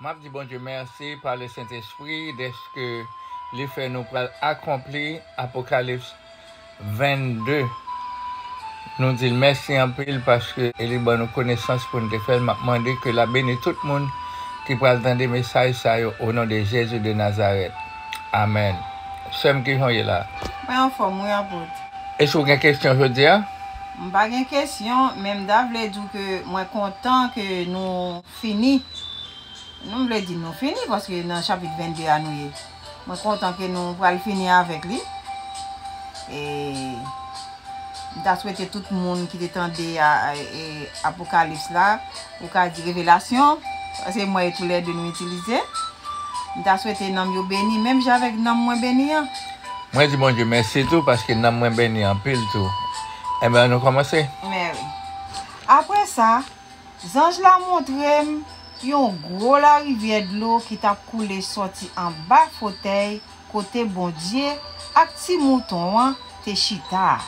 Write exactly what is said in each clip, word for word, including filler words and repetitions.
M ap di Bondye mèsi pa le Sentespri dèske li fè nou pral akonpli Apokalips vennde. Nou di l mèsi anpil paske li ban nou konesans pou n te fè l. M ap mande ke l a beni tout moun ki pral tande mesaj sa yo, o non de Jezi de Nazarèt. Amèn. Sè m, kijan w ye la? Mwen anfòm, wi, apot. Èske w gen kesyon jodi a? M pa gen kesyon, men m ta vle di w ke mwen kontan ke nou fini. Nou vle di nou fini, paske nan chapit vennde a nou ye. Mwen kontan ke nou pral fini avèk li. E m ta swete tout moun ki te tande a, e, Apokalips la, ou ka di Revelasyon, paske mwen e toulède nou itilize. M ta swete nanm yo beni, menm jan avèk nanm mwen beni an. Mwen di Bondye mèsi tou, paske nanm mwen beni anpil tou. Enben, ann nou kòmanse. Mèsi. Apre sa, zanj la montre m yon gwo larivyè dlo ki t ap koule sòti anba fotèy kote Bondye ak Ti Mouton an te chita a.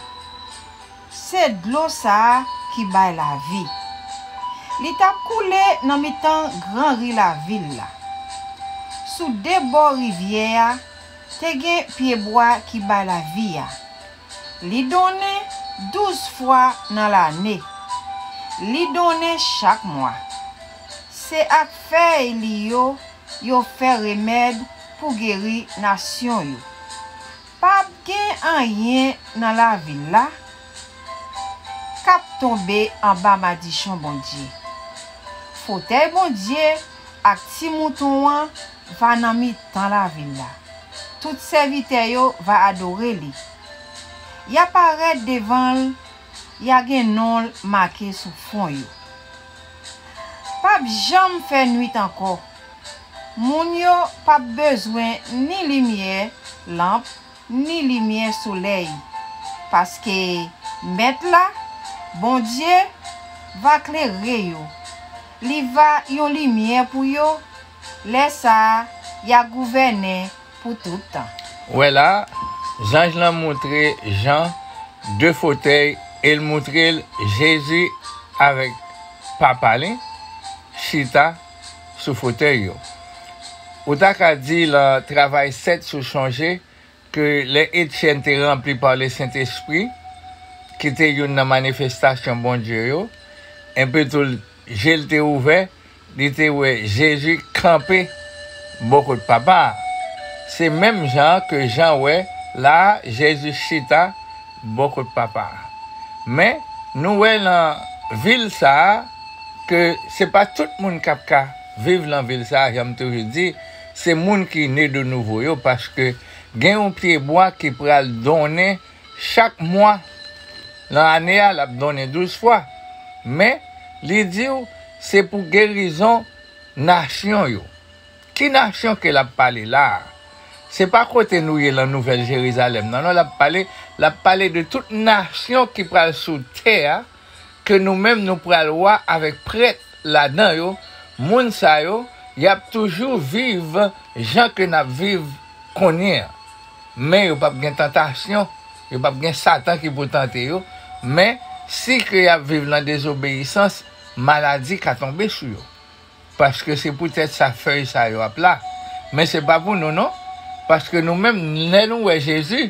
Se dlo sa a ki bay lavi. Li t ap koule nan mitan gran ri lavil la. Sou de bò rivyè a, te gen pyebwa ki bay lavi a. Li donnen douz fwa nan lane. Li donnen chak mwa. Se ak fèy li yo, yo fè remèd pou geri nasyon yo. P ap gen anyen nan lavil la k ap tonbe anba madichon Bondye. Fotèy Bondye ak Ti Mouton an va nan mitan lavil la. Tout sèvitè yo va adore li. Y a parèt devan l, y a gen non l make sou fwon yo. P ap janm fè nwit ankò. Moun yo p ap bezwen ni limyè lanp, ni limyè solèy, paske Mèt la, Bondye, va klere yo. Li va yon limyè pou yo. Lè sa a, y a gouvènen pou tout tan. Wè la, zanj lan montre Jan de fotèy e l montre l Jezi avèk Papa li chita sou fotèy yo. Ou ta ka di lan Travay sèt, si w chonje, ke lè Etyèn te ranpli pa le Sentespri, ki te youn nan manifestasyon Bondye yo, enpi tou je l te ouvè, li te wè Jezi kanpe bò kot Papa a. Se menm jan ke Jan wè la a, Jezi chita bò kot Papa a. Men, nou wè lan vil sa a, ke se pa tout moun k ap ka viv lan vil sa a, jan m toujou di, se moun ki ne de nouvo yo, paske gen yon pyebwa ki pral donnen chak mwa lan ane a, l ap donnen douz fwa. Men, li di w, se pou gerizon nasyon yo. Ki nasyon ke l ap pale la a? Se pa kote nou ye lan Nouvèl Jerizalèm nan, non, l ap pale, l ap pale de tout nasyon ki pral sou tè a, ke nou menm nou pral wa avèk prèt ladan yo. Moun sa yo, y ap toujou viv jan ke n ap viv kounye a. Men yo p ap gen tantasyon, yo p ap gen Satan ki pou tante yo. Men, si ke y ap viv lan dezobeyisans, maladi ka tonbe sou yo. Paske se poutèt sa fèy sa yo ap la. Men se pa pou nou, non. Paske nou menm, lè nou wè Jezi,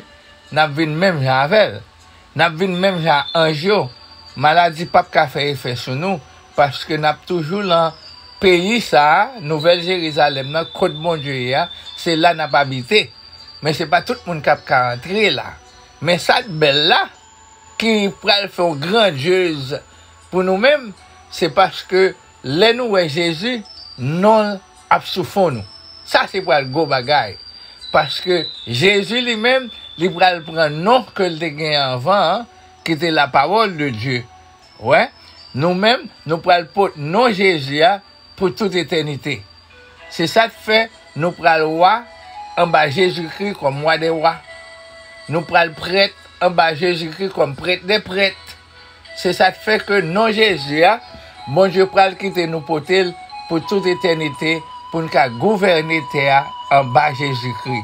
n ap vin menm jan avè l. N ap vin menm jan ak anj yo. Maladi p ap ka fè efè sou nou, paske n ap toujou lan peyi sa a, Nouvèl Jerizalèm nan, kot Bondye ye a, se la n ap abite. Men se pa tout moun k ap ka antre la. Men sa k bèl la, ki pral fè yon grandyez pou nou menm, se paske lè nou wè Jezi, non l ap sou fwon nou. Sa se pral gwo bagay. Paske Jezi li menm, li pral pran non ke l te gen anvan an, ki te la parole de Dieu. Wè, nou menm, nou pral pot non Jezi a pou tout etènite. Se sa k fè nou pral wa anba Jezikri kòm Wa dè wa. Nou pral prèt anba Jezikri kòm Prèt dè prèt. Se sa k fè ke non Jezi a, Bondye pral kite nou pote l pou tout etènite, pou n ka gouvène tè a anba Jezikri.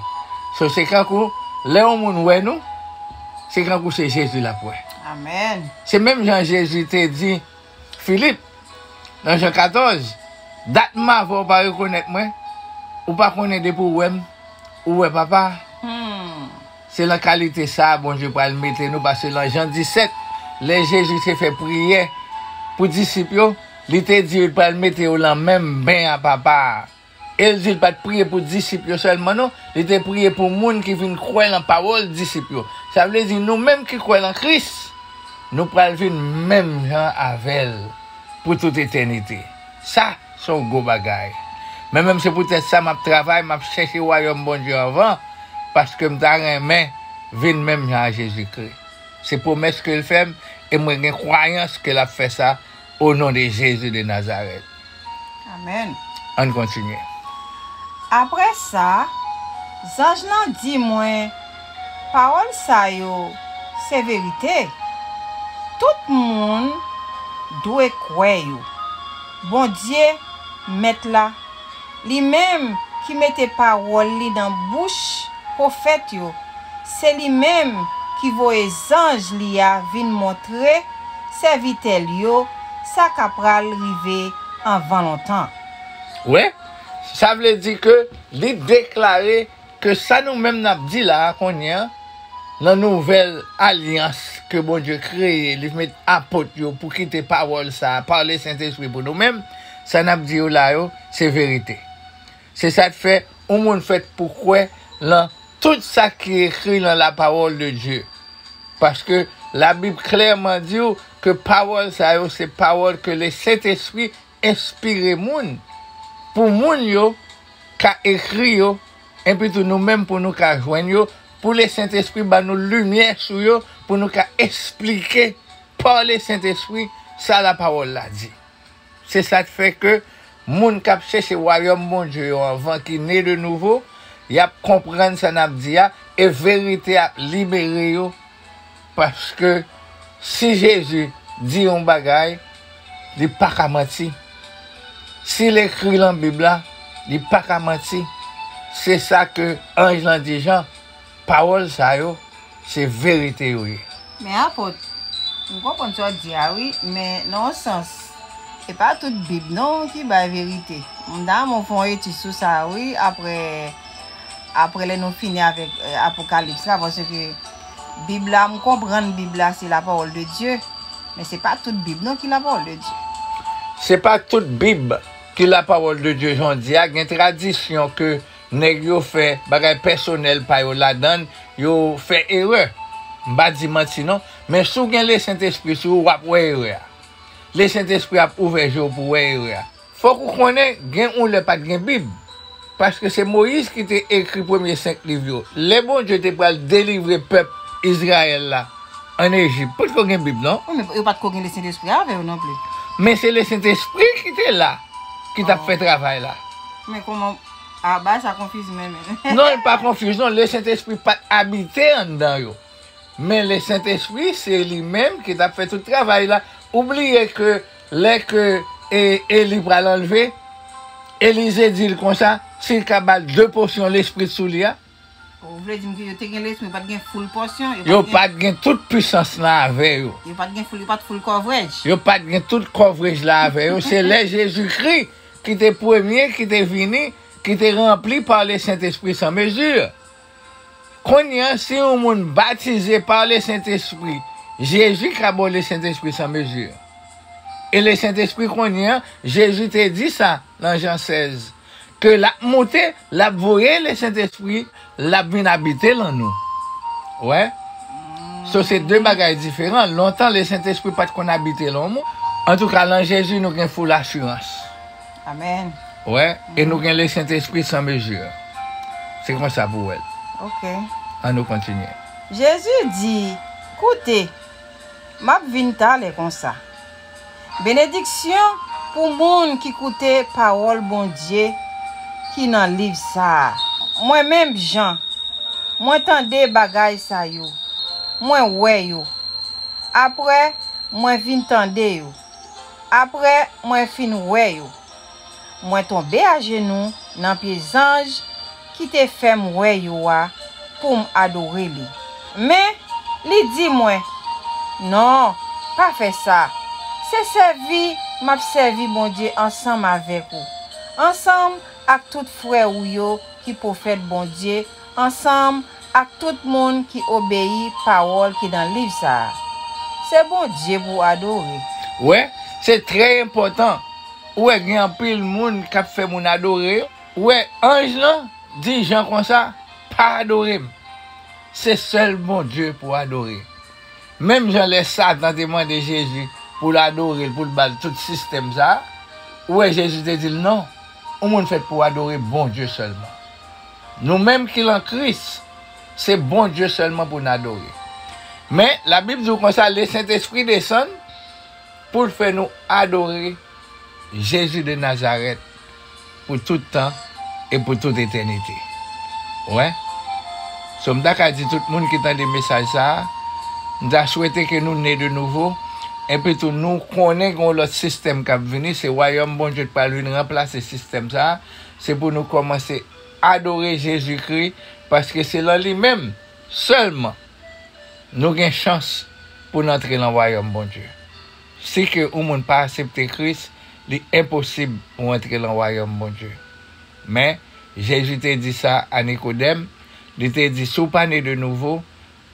So, se kankou lè yon moun wè nou, se kankou se Jezi l ap wè. Amèn. Se menm jan Jezi te di Filip, nan Jan katòz, Dat m avè w pa rekonèt mwen? Ou pa konnen depi w wè m, ou wè Papa a? Hmm. Se lan kalite sa a Bondye pral mete nou, paske lan Jan disèt, lè Jezi te fè priyè pou disip yo, li te di yo l pral mete yo lan menm ben a Papa a. E l di l pa t priye pou disip yo sèlman non, li te priye pou moun ki vin kwè lan pawòl disip yo. Sa vle di nou menm ki kwè lan Kris, nou pral vin menm jan avè l pou tout etènite. Sa se yon gwo bagay. Men menm se poutèt sa m ap travay, m ap chèche wayòm Bondye anvan, paske m ta renmen vin menm jan a Jezikri. Se pwomès ke l fè m, e mwen gen kwayans ke l ap fè sa, o non de Jezi de Nazarèt. Amèn. Ann kontinye. Apre sa, zanj lan di mwen, pawòl sa yo se verite. Tout moun dwe kwè yo. Bondye, Mèt la, li menm ki mete pawòl li nan bouch pwofèt yo, se li menm ki voye zanj li a vin montre sèvitè l yo sa k ap pral rive anvan lontan. Wè, sa vle di ke li deklare ke sa nou menm n ap di la a kounye a, nan nouvèl alyans ke Bondye kreye, li met apot yo pou kite pawòl sa a, pa Lesentespri pou nou menm, sa n ap di yo la yo, se verite. Se sa k fè yon moun fèt pou kwè lan tout sa ki ekri lan la parole de Dieu. Paske Labib klèman di w ke pawòl sa yo se pawòl ke Lesentespri enspire moun, pou moun yo ka ekri yo, epi tou nou menm pou nou ka jwenn yo, pou Lesentespri ban nou limyè sou yo, pou nou ka esplike pa Lesentespri sa lapawòl la di. Se sa k fè ke moun k ap chèche wayòm Bondye yo anvan ki ne de nouvo, y ap konprann sa n ap di a, e verite ap libere yo, paske si Jezi di yon bagay, li pa ka manti. Si l ekri lan Bib la, li pa ka manti. Se sa ke anj lan di Jan, pawòl sa yo, se verite yo ye. Men apot, m konprann sa w di a wi, men nan yon sans, e pa tout Bib non ki bay verite. M ta renmen w fè yon etid sou sa wi, apre, apre lè nou fini avèk, eh, Apokalips la, paske Bib la, m konprann Bib la se la parole de Dieu, men se pa tout Bib non ki la parole de Dieu. Se pa tout Bib ki la parole de Dieu, jan w di a, gen tradisyon ke nèg yo fè bagay pèsonèl pa yo ladan l, yo fè erè. M pa di manti non, men si w gen Lesentespri sou ou, w ap wè erè a. Lesentespri ap ouvè je w pou w wè erè a. Fòk ou konnen, gen yon lè pa t gen Bib. Paske se Moyiz ki te ekri premye senk liv yo. Lè Bondye te pral delivre pèp Izrayèl la ann Ejip, potko gen Bib non. Wi, men yo pa t ko gen Lesentespri avè yo non plis. Men se Lesentespri ki te la, ki t ap fè travay la. Men kòman, a, bagay sa konfiz mwen menm. Non, li pa konfiz non, Lesentespri pa t abite anndan yo. Men Lesentespri, se li menm ki t ap fè tout travay la. Ou bliye ke lè ke, e, Eli pral anlve, Elize di l konsa, si l ka ba l de pòsyon lespri sou li a. Ou vle di m ke yo te gen lespri, yo pa t gen full pòsyon, yo pa t gen tout pisans lan avè yo. Yo pa t gen full, yo pa t full coverage. Yo pa t gen tout coverage la avè yo. Se lè Jezikri ki te premye, ki te vini, ki te ranpli pa Lesentespri san mezi. Kounye a, si yon moun batize pa Lesentespri, Jezi ka ba w Lesentespri san mezi. E Lesentespri kounye a, Jezi te di sa lan Jan sèz, ke l ap moute, l ap voye Lesentespri, l ap vin abite lan nou. Wè? So, se de bagay diferan. Lontan, Lesentespri pa t konn abite lan yon moun. Antouka, lan Jezi, nou gen full asirans. Amèn. Wè, e nou gen Lesentespri san mezi. Se konsa pou w wè l. Ok. Ann nou kontinye. Jezi di, koute, m ap vin talè konsa. Benediksyon pou moun ki koute pawòl Bondye ki nan liv sa a. Mwen menm Jan, mwen tande bagay sa yo, mwen wè yo. Apre, mwen vin tande yo. Apre mwen fin wè yo, mwen tonbe ajenou nan pye zanj ki te fè m wè yo a pou m adore li. Men, li di mwen, non, pa fè sa. Se sèvi m ap sèvi Bondye ansanm avèk ou. ansanm ak tout frè ou yo ki pwofèt Bondye, ansanm ak tout moun ki obeyi pawòl ki nan liv sa a. Se Bondye pou w adore. Wè, se trè enpòtan. Ou wè, gen anpil moun k ap fè moun adore yo. Ou wè, anj lan di Jan konsa, pa adore m. Se sèl Bondye pou w adore. Menm jan lè Satan te mande Jezi pou l adore l, pou l ba l tout sistèm sa a, ou wè Jezi te di l non, yon moun fèt pou adore Bondye sèlman. Nou menm ki lan Kris, se Bondye sèlman pou n adore. Men, Labib di w konsa, le Sentespri desann pou l fè nou adore Jezi de Nazarèt pou tout tan e pou tout etènite. Wè. So, m ta ka di tout moun ki tande mesaj sa a, m ta swete ke nou ne de nouvo, epi tou nou konnen gen yon lòt sistèm k ap vini, se wayòm Bondye k pral vin ranplase sistèm sa a, se pou nou kòmanse adore Jezikri, paske se lan li menm sèlman nou gen chans pou n antre lan wayòm Bondye. Si ke yon moun pa aksepte Kris, li enposib pou antre lan wayòm Bondye. Men, Jezi te di sa a Nikodèm, li te di, si w pa ne de nouvo,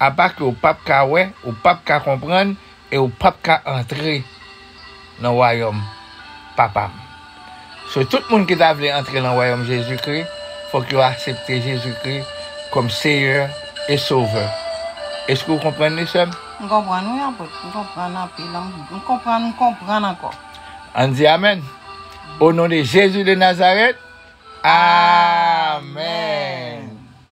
apa ke w p ap ka wè, ou p ap ka konprann, e ou p ap ka antre nan wayòm Papa m. So, tout moun ki ta vle antre nan wayòm Jezikri, fòk yo aksepte Jezikri kòm Seyè e Sovè. Èske w konprann li, sè m? M konprann, wi, apot. M konprann anpil. M, m konprann, m konprann ankò. Ann di amèn. O non de Jezi de Nazarèt, amèn.